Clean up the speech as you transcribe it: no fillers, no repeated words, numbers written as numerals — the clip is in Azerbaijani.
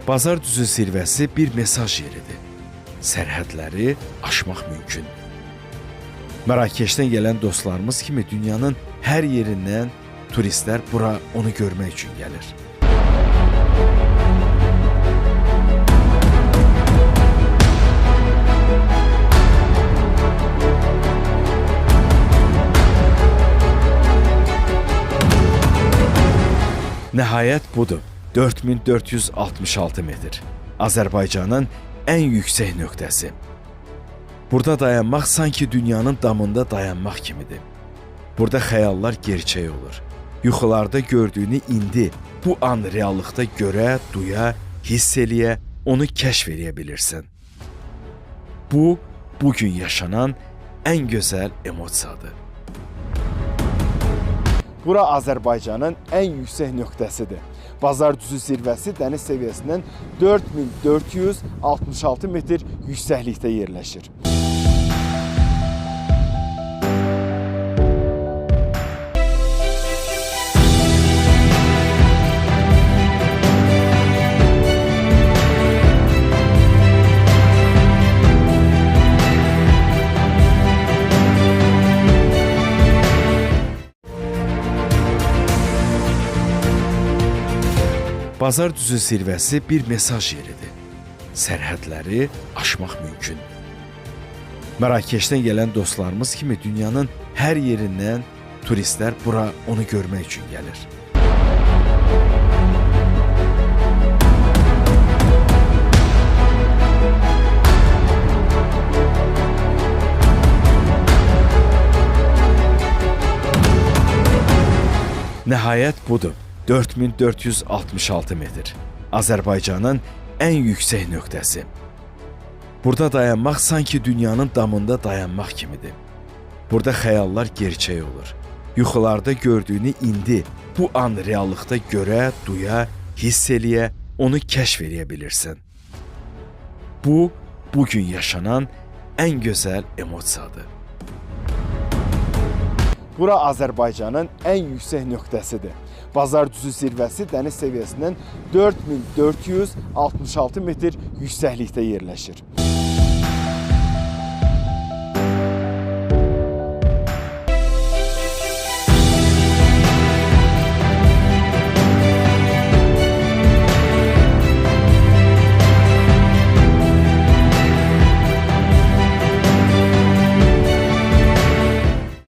Bazar düzü zirvəsi bir mesaj yeridir. Sərhədləri aşmaq mümkündür. Mərakeşdən gələn dostlarımız kimi dünyanın hər yerindən turistlər bura onu görmək üçün gəlir. Nəhayət budur. 4466 metr. Azərbaycanın ən yüksək nöqtəsi. Burada dayanmaq sanki dünyanın damında dayanmaq kimidir. Burada xəyallar gerçək olur. Yuxularda gördüyünü indi bu an reallıqda görə, duya, hiss eləyə, onu kəşf eləyə bilirsən. Bu, bugün yaşanan ən gözəl emosiyadır. Bura Azərbaycanın ən yüksək nöqtəsidir. Bazar düzü zirvəsi dəniz səviyyəsindən 4466 metr yüksəklikdə yerləşir. Bazar düzü zirvəsi bir mesaj yeridir. Sərhədləri aşmaq mümkündür. Mərakeşdən gələn dostlarımız kimi dünyanın hər yerindən turistlər bura onu görmək üçün gəlir. Nəhayət budur. 4466 metr. Azərbaycanın ən yüksək nöqtəsi. Burada dayanmaq sanki dünyanın damında dayanmaq kimidir. Burada xəyallar gerçək olur. Yuxularda gördüyünü indi bu an reallıqda görə, duya, hiss eləyə, onu kəşf eləyə bilirsən. Bu, bugün yaşanan ən gözəl emosiyadır. Bura Azərbaycanın ən yüksək nöqtəsidir. Bazar düzü zirvəsi dəniz səviyyəsindən 4466 metr yüksəklikdə yerləşir.